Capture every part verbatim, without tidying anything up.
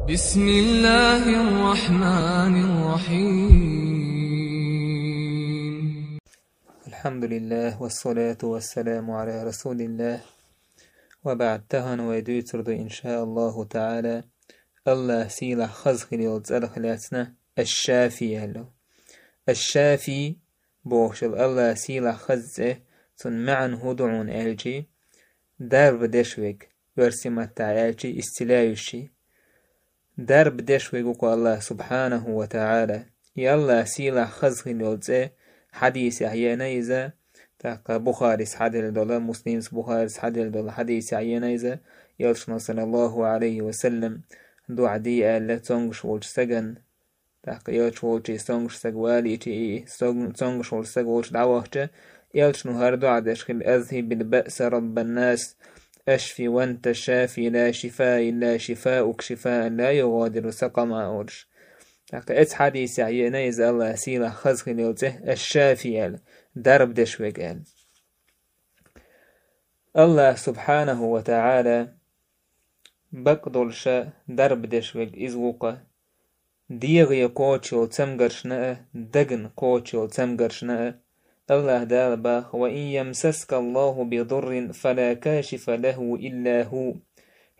بسم الله الرحمن الرحيم. الحمد لله والصلاة والسلام على رسول الله. وبعد, тахана вай дуьйцур ду, иншааллаху таӀала, АллахӀ сийлахь хаза хила йолу цӀарах лаьцна, Аш-Шафи аьлла. Аш-Шафи бохуш йолу АллахӀ сийлахь хаза цӀе, цуьнан маьӀна хӀун ду хьуна аьлчи, дарба деш верг, оьрсийн маттахь аьлчи, исцеляющий. Дарба деш верг ву-кх АллахӀ субхьанаху ва таӀала. И АллахӀ сийлахь хаза хила йолу цӀе хьадисехь еана иза, тӀаккха Бухарис хьаделла долу, Муслимс, Бухарис хьаделла долу хьадисехь еана иза, Элчано, саллаллаху Ӏалайхи ва саллам, дуӀа де аьлла цомгуш волчу стагана. ТӀаккха Элча волчу цомгуш стаг валийчи, и цом-, цомгуш волчу стаг волчу дӀавахча, Элчано хӀара дуӀа деш хилла: «Азхибил баъса раббан нас, ашфи ва анта шафи, ла шифаа илла шифааук, шифаан ла югӀадиру сакъама», олуш. ТӀаккха эцу хьадисехь еана иза АллахӀ сийлахь хаза хила йолу цӀе Аш-Шафи аьлла, дарба деш верг аьлла. АллахӀ субхьанаху ва таӀала бакъдолуша дарба деш верг иза ву-кх, дегӀе кхочуш йолу цамгаршна а, дагна кхочуш йолу цамгаршна а. АллахӀ Дала боху: «Ва ин ямсаскаллаху бидуррин, фала кашифа лаху илла ху».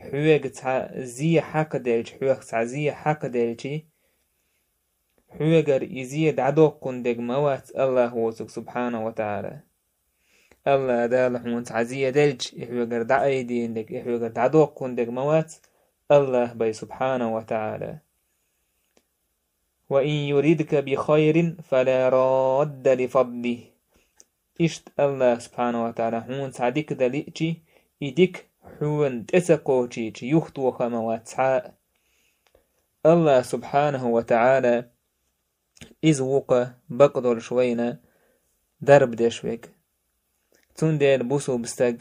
Хьоьга цхьа зе хьакхаделча, хьоьх цхьа зе хьакхаделчи, хьоьгара и зе дӀадоккхун дерг ма вац АллахӀ воцург субхьанаху ва таӀала. АллахӀ Дала хьуна цхьа зе делча, и хьоьгара дӀаайдийна дерг, и хьоьгара дӀадоккхун дерг ма вац АллахӀ бен субхьанаху ва таӀала. «Ва ин юридка би хайрин, фала радда ли фадлих». Иштта АллахӀ субхьанаху ва таӀала хьуна цхьа дика дан лиъчи, и дика хьуна тӀе ца кхочийча, юхатоха ма вац цхьа а. АллахӀ субхьанаху ва таӀала иза ву-кх бакъдолуш вайна дарба деш верг. Цундела бусулба стаг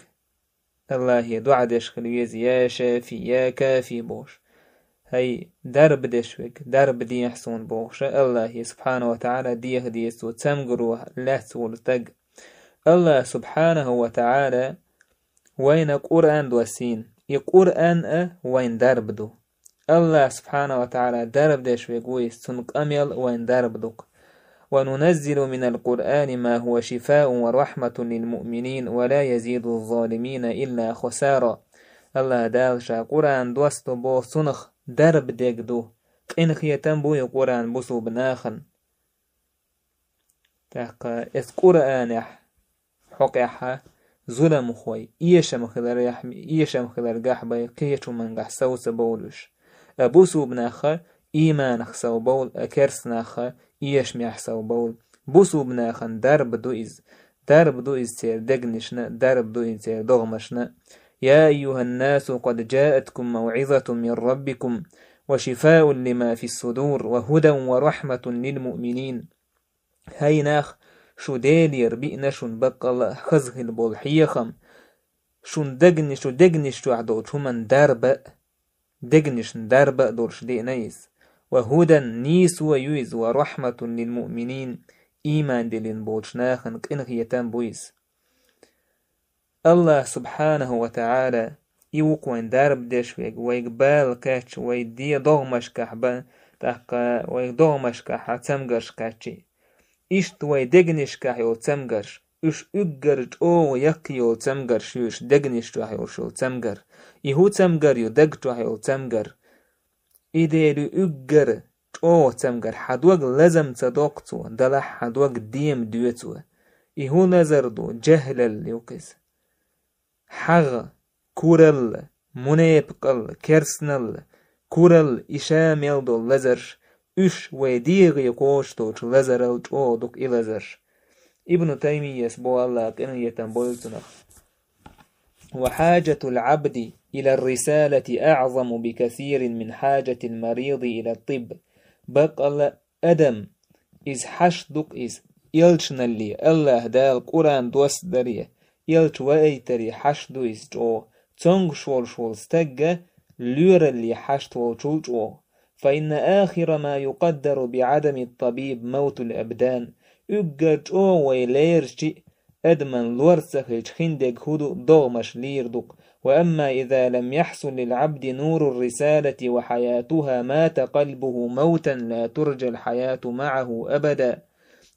АллахӀе дуӀа деш хила веза: «Я Шафи, я Кафи», – бохуш. ХӀай, дарба деш верг, дарба дехьа суна бохуша, АллахӀе субхьанаху ва таӀала деха деза цо цамгаро лаьцна волу стаг. АллахӀ субхьанаху ва таӀала вайна Къуръан доссийна. И Къуръан а вайн дарба ду. АллахӀ субхьанаху ва таӀала дарба деш верг ву иза, цуьнан къамел вайн дарба ду-кх. «Ва нуназзилу минал Къуръани ма хӀува шифаун ва рахьматун лил муъминин, ва ла язиду ззалимина илла хусара». АллахӀ Дала ша Къуръан доссадо боху, цунах дарба дерг ду. Къинхетам бу и Къуръан бусулба нахана. ТӀаккха эцу Къуръанехь хьокъехьа зуламхой эшам хиларехь, эшам хиларгахь бен кхечу хӀумангахь сов ца бовлуш. А бусулба нахха ийманах сов бовла, а керста нахха эшамехь сов бовла. Бусулба нахана дарба ду иза. Дарба ду иза церан дегнашна, дарба ду иза церан догӀмашна. «Я айюханнасу, къад джааткум мавӀизатун мин раббикум, ва шифаун лима фиссудур, ва хӀудан ва рахьматун лил муъминин». ХӀай нах, шу Делера биъна шуна баккъалла а хаза хила болу хьехам, шун дегни-, шу дегнаш чохь долчу хӀуманна дарба а, дегнашна дарба а долуш деана иза. Ва хӀудан, нийсо ю иза, ва рахьматун лил муъминин, ийман диллина болчу нахана къинхетам бу иза. АллахӀ субхьанаху ва таӀала, и ву-кх вайн дарба деш верг, вайга бала кхаьчча, вай де догӀмашкахь бан, тӀаккха вай догӀмашкахь цамгарш кхаьччи. Иштта вай дегнашкахь йолу цамгарш, уьш уггар чӀогӀа яккхий йолу цамгарш ю, уьш дегнаш чохь йолуш йолу цамгар. И хӀун цамгар ю, даг чохь йолу цамгар? И Дела ю уггар чӀогӀа цамгар, хьан дог лазам ца доккху цо, далахь хьан дог дема доьцу. И хӀун лазар ду, джаьхӀлал ю-кх иза. ХьагӀ, куралла, мунепакъалла, керстаналла, куралла, и ша мел долу лазарш, уьш вай дегӀе кхочуш долчу лазарал чӀогӀа ду-кх и лазарш. Ибну Таймияс боху, АллахӀ къинхетам бойла цунах: «Ва хьаджатул Ӏабди илар рисалати аӀзаму бикасирин мин хьаджатил мариди илат тиб». Баккъалла адам, иза хьашт ду-кх иза, элчаналле, АллахӀ Дала Къуръан доссадаре, элча ваийтаре хьашт ду иза чӀогӀа, цомгуш волуш волу стагга лоьралле хьашт волчул чӀогӀа. «Фа инна ахира ма юкъаддару би Ӏадами т-табиб мавтул абдан». Уггар чӀогӀа вай лерчи, адаман лор ца хилча хиндерг хӀун ду, догӀмаш лийр ду-кх. وأما إذا لم يحصل للعبد نور الرسالة وحياتها مات قلبه موتا لا ترجى الحياة معه أبدا.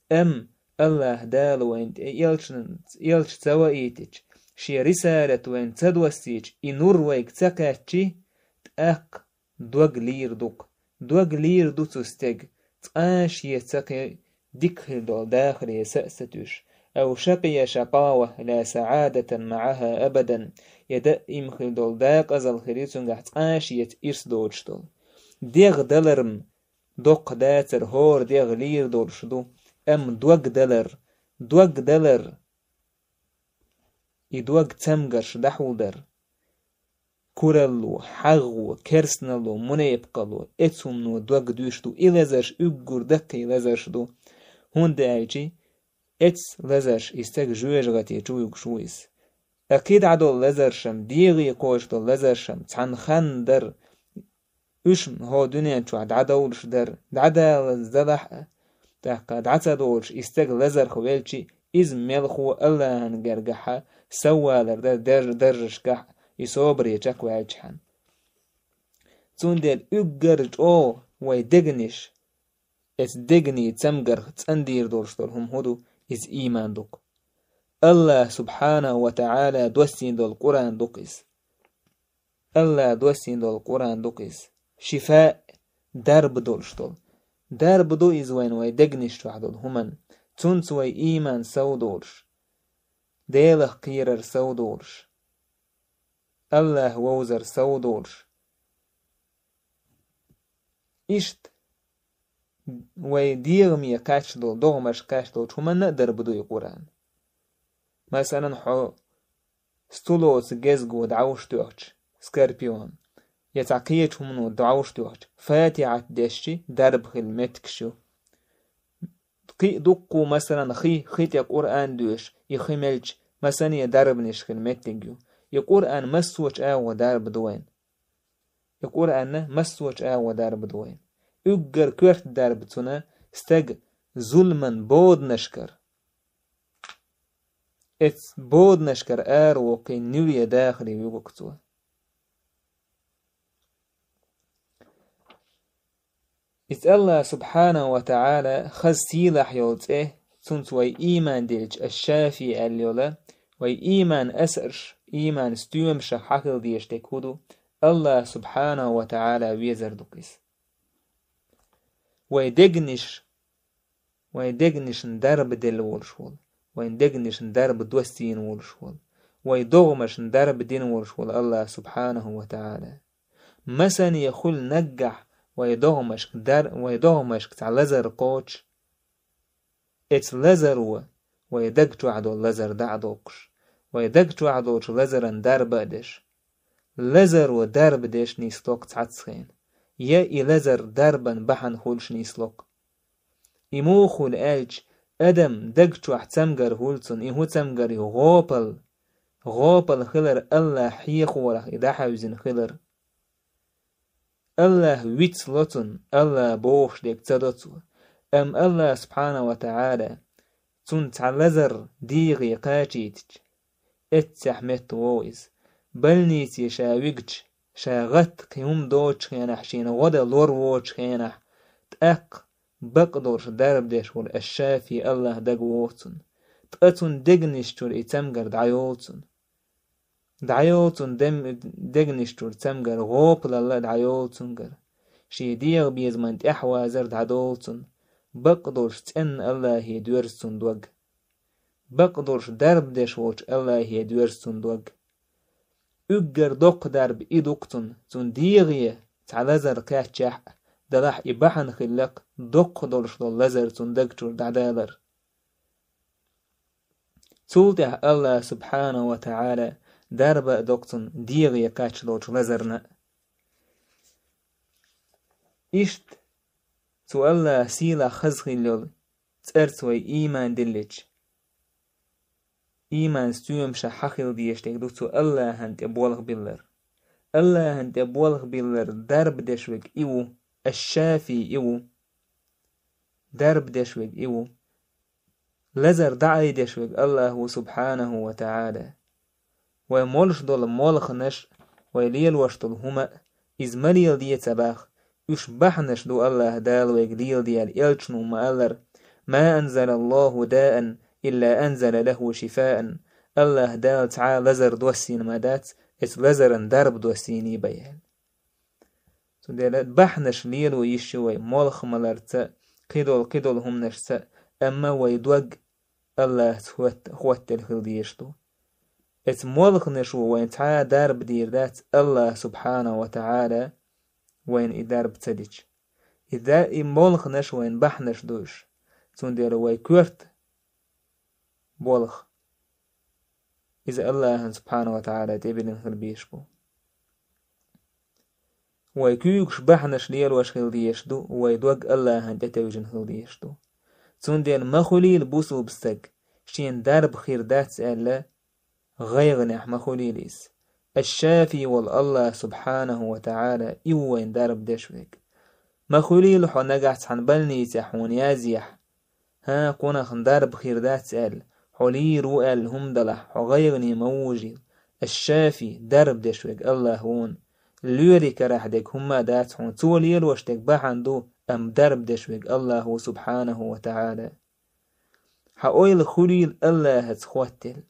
Амма Аллахь Дала вайна тӀе элчан-, элча ца ваийтича, шен рисалат вайна ца доссийча, и нур вайга ца кхаьччи, тӀаккха дог лийр ду-кх. Дог лийр ду цу стеган, цкъа а шеца кхин дика хир долу дахаре са а ца туьйсуш. أو شقي شقاوة لا سعادة معها أبدا. Я даим хир долу дакъазалла хир ю цуьнгахь, цкъа а шеца ирс доцуш долу. ДегӀ далар-м доккха дацар, хӀора дегӀ лийр долуш ду, амма дог далар, дог далар, и дог цамгарш дӀахьулдар. Куралло, хьагӀо, керстаналло, мунепакъалло, эцу хӀумано дог дуьйш ду, и лазарш уггар даккхий лазарш ду, хӀунда аьлча эцу лазарш и стаг жоьжахати чу вуьгуш ву иза. Ткъа кхидӀа долу лазаршам, дегӀе кхочуш долу лазаршам цхьана ханна дара, уьш хӀокху дуьнен чохь дӀадовлуш дара, дӀадалаза далахь а, тӀаккха дӀа ца долуш и стаг лазарх велчи, иза мелхо Аллахьан гергахьа соввалар дара дарж-, даржашкахь и собаре чекхваьлчхьана. Цундела уггар чӀогӀа вай дегнаш, эцу дегний цамгарх цӀандийр долуш долу хӀума хӀун ду, иза ийман ду-кх. Аллахь субхьанаху ва таӀала доссийна долу Къуръан ду-кх иза. Аллахь доссийна долу Къуръан ду-кх иза. Шифаъ, дарба долуш долу. Дарба ду иза вайна вай дегнаш чохь долу хӀуманна. Цунца вай ийман сов долуш, Делах кхерар сов долуш, Аллахь вовзар сов долуш. Иштта вай дегӀаме кхаьчна долу, догӀмашка кхаьчна долчу хӀуманна а дарба ду и Къуръан. Масалан, хьо стулоца гезго дӀовш тоьхча, скорпион, я цхьа кхечу хӀумано дӀовш тоьхча, Фатихьат дешчи, дарба хила меттигаш ю. Кхин а дуккха, масалан, хи, хи тӀе Къуръан доьшуш, и хи мелча, масане дарбанаш хила меттиг ю. И Къуръан массочу агӀо дарба ду вайн. И Къуръанна массочу агӀо дарба ду вайн. Уггар коьрта дарба цуна стаг зуламан боданашкара, эцу боданашкара аравоккхий нуьре дахаре вуьгу-кх цо. Иза Аллахь субхьанаху ва таӀала хаза сийлахь йолу цӀе, цунца вай ийман делча, аш-Шафи аьлла йолу, вай ийман асарш, ийман стоьмашах хьахила дезаш дерг хӀун ду, Аллахь субхьанаху ва таӀала везар ду-кх иза. Вай дегнаш, вайн дегнашна дарба делла волуш волу, вайн дегнашна дарба доссийна волуш волу, вайн догӀмашна дарба дина волуш волу Аллахь субхьанаху ва таӀала. Масане хуьлу наггахь вайн догӀмашка дар-, вайн догӀмашка цхьа лазар кхочуш, эцу лазаро вайн даг чохь долу лазар дӀа а доккхуш, вайн даг чохь долчу лазаран дарба а деш, лазаро дарба деш нисло-кх цхьацца хенахь, я и лазар дарбан бахьана хуьлуш нисло-кх. И муха хуьлу аьлча, адам даг чохь цамгар хуьлу цунна, и хӀун цамгар ю? ГӀопал. ГӀопал хилар, Аллахь хьехорах и дӀахьаьвзина хилар. Аллахь вицло цунна, Аллахь бохуш дерг ца до цо. Амма Аллахь субхьанаху ва таӀала цунна цхьа лазар дегӀе кхачийтича, эццехь метта вогӀу иза. Больнице ша вигча, ша гӀатта кхин хӀума доцучу хенахь, шена гӀо дан лор воцучу хенахь, тӀаккха бакъдолуш дарба деш волу аш-Шафи Аллахь дага вогӀу цунна. Ткъа цунна дегнаш чуьра и цамгар дӀайолу цунна. ДӀайолу цунна дем-, дегнаш чуьра цамгар, гӀопалалла а дӀайолу цуьнгара. Шен дегӀан безаман тӀаьхьавазар дӀадолу цунна. Бакъдолуш цӀенна Аллахье доьрзу цунна дог. Бакъдолуш дарба деш волчу Аллахье доьрзу цунна дог. Уггар доккха дарба и ду-кх цунна, цунна дегӀе цхьа лазар кхаьччехь а, далахь и бахьана хилла-кх доккха долуш долу лазар цунна даг чуьра дӀадалар. Цул тӀаьхьа Аллахь субхьанаху ва таӀала дарба а до-кх цунна дегӀе кхаьчна долчу лазарна а. Иштта цу Аллахь сийлахь хаза хилла йолу цӀарца вай ийман диллича, ийман стоьмашах хьахила дезаш дерг ду цу Аллахьан тӀе болх биллар. Аллахьан тӀе болх биллар дарба деш верг и ву, аш-Шафи и ву. Дарба деш верг и ву. Лазар дӀаайдеш верг Аллахь ву субхьанаху ва таӀала. Вай молуш долу молханаш, вай лелош долу хӀума а, иза ма леладе ца боху. Уьш бахьанаш ду, АллахӀ Дала вайга леладе аьлла, элчано ма-аллара: «Ма анзалаллаху даан илла анзала лаху шифаан». АллахӀ Дала цхьа а лазар доссийна ма дац, эцу лазаран дарба доссийний бен аьлла. Цундела бахьанаш лело йиш ю вай, молха маларца, кхидолу, кхидолу хӀуманашца, амма вай дог АллахӀца хӀотт-, хӀоттаелла хила дезаш ду. Эцу молханашо вайна цхьа а дарба дийр дац, АллахӀ субхьанаху ва тагӀала вайна и дарба ца дича. И да-, и молханаш вайна бахьанаш ду уьш. Цундела вай коьрта болх иза АллахӀан субхьанаху ва тагӀала тӀебиллина хила безаш бу. Вай куьйгаш бахьанаш лелош хила дезаш ду, вай дог АллахӀан тӀетевжина хила дезаш ду. Цундела ма хуьлийла бусулба стаг, шена дарба хир дац аьлла, гӀайгӀанехь ма хуьлийла иза. Аш-Шафи волу АллахӀ субхьанаху ва тагӀала, и ву вайна дарба деш верг. Ма хуьлийла хьо нагахь цхьана больницехь хьуна язъехь, хӀан, кхунах дарба хир дац аьлла, хьо лийр ву аьлла хӀума далахь, хьо гӀайгӀане ма вужийла. Аш-Шафи, дарба деш верг АллахӀ ву. Лоьрийн карахь дерг хӀумма а дац хьуна, цо лелош дерг бахьана ду, амма дарба деш верг АллахӀ ву субхьанаху ва тагӀала. Хьан ойла хуьлийла АллахӀаца хӀоттаелла.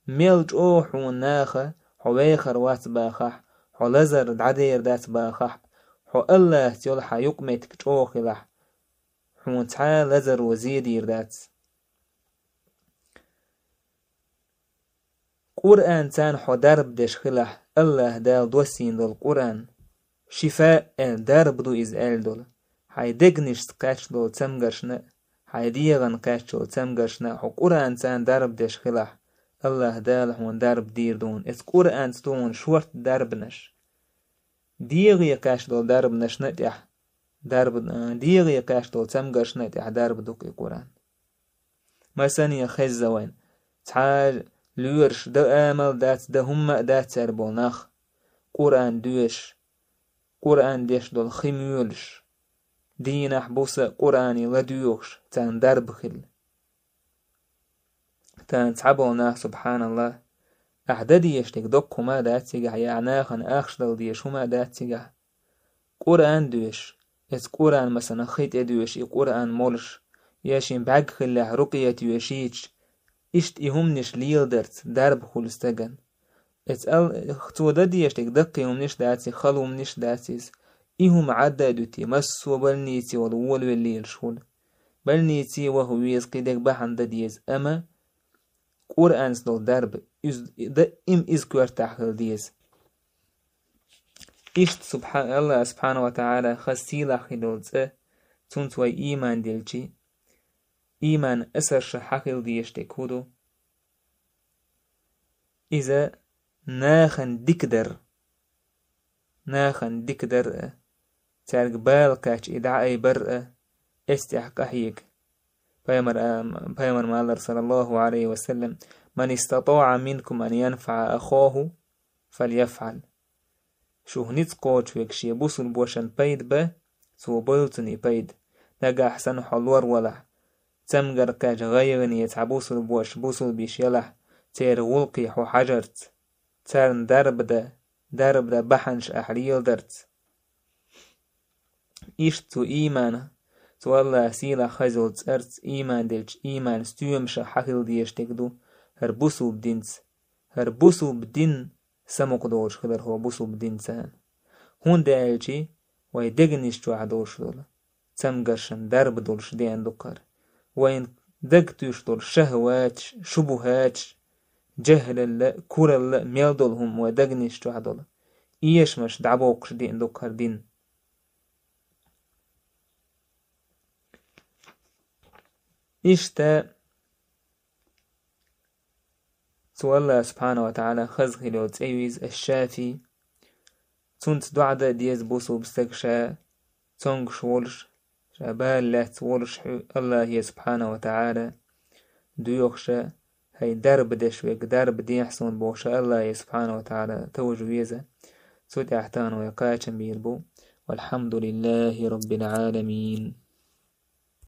Мел чӀогӀа хьуна наха хьо вехар вац бахахь, хьо лазар дӀадер дац бахахь, хьо АллахӀца йолу хьан юкъаметтиг чӀогӀа хилахь, хьуна цхьа а лазаро зе дийр дац. Къуръанца хьо дарба деш хилахь, АллахӀ Дала доссийна долу Къуръан, шифаъ аьлла, дарба ду иза аьлла долу, хьайн дегнашца кхаьчна долу цамгаршна а, хьайн дегӀана кхаьчна долу цамгаршна а хьо Къуръанца дарба деш хилахь, АллахӀ Дала хьуна дарба дийр ду хьуна. Эцу Къуръанца ду хьуна шорта дарбанаш. ДегӀе кхаьчна долу дарбанашна а тӀехь дарба, а, дегӀе кхаьчна долу цамгаршна а тӀехь дарба ду-кх и Къуръан. Масане хезна вайна, цхьа а лоьраш, дан амал дац, дан хӀумма а дац цара болу нах, Къуръан доьшуш, Къуръан деш долу хи моьлуш, дийнахь-буса Къуръане ладоьгӀуш, царна дарба хилла. Тахана цхьаболу нах, субхьаналлахӀ, ахь дан дезаш дерг доккха хӀума а дац цигахь, я ахь нахана ахча дала дезаш хӀума а дац цигахь. Къуръан доьшуш, эцу Къуръан, масала, хи тӀе доьшуш, и Къуръан молуш, я шен бӀаьрг хиллехь рукъя йоьшуьйтуш, иштта и хӀуманаш леладарца дарба хуьлу стагана. Эцу ал-, цо дан дезаш дерг даккхий хӀуманаш дац, хала хӀуманаш дац иза. И хӀума Ӏадда а дуьтий, массо а больнице волу волавелла лелаш хуьлу. Больнице ваха веза, кхидерг бахьана дан деза, амма Къуръанца долу дарба, иза даим иза коьртахь хила деза. Иштта субхьа-, АллахӀ субхьанаху ва тагӀала хаза сийлахь хила йолу цӀа, цунца вай ийман делчи, ийман асарша хьан хила дезаш дерг хӀун ду? Иза нахана дика дар. Нахана дика дар а, цаьрга бала кхаьчча и дӀаайбар а, эцу тӀехь къахьега. Пайхамар, а, пайхамар ма-аллара, саллаллаху Ӏалайхи ва саллам: «Ман истатаӀа минкум ан янфаӀа ахаху, фальяфӀал». Шух ницкъ кхочуш верг шен бусулбошан пайда бан, цо бойла цунна и пайда. Нагахь санна хьо лор валахь, цамгар кхаьчча гӀайгӀане цхьа бусулбош, бусулба йиш ялахь, церан гӀуллакхе хьо хьажарца, царна дарба дан, дарба дан бахьанаш ахь леладарца. Иштта цу иймана, цу АллахӀан сийлахь хаза йолу цӀарца ийман делча, ийман стоьмаша хьан хила дезаш дерг ду, хӀара бусулба динца, хӀара бусулба дин самукъа долуш хилар хӀо бусулба динца. ХӀунда аьлча вай дегнаш чохь долуш долу цамгаршна дарба долуш деана ду-кх хӀара. Вайна даг туьйсуш долу шахӀваташ, шубухӀаташ, жаьхӀлалла а, куралла а мел долу хӀума вай дегнаш чохь долу эшамаш дӀабоккхуш деана ду-кх хӀара дин. Иштта цу АллахӀа субхьанаху ва тагӀала хаза хила йолу цӀе ю иза Аш-Шафи. Цунца доӀа дан деза бусулба стаг ша цомгуш волуш, ша бала лаьцна волуш хьу АллахӀе субхьанаху ва тагӀала, доьхуша, хӀай дарба деш верг, дарба дехьа суна бохуша АллахӀе субхьанаху ва тагӀала товжа веза. Цу тӀехь тахана вай кхачам бийр бу. Валхьамдулиллахи Раббил Ӏаламин.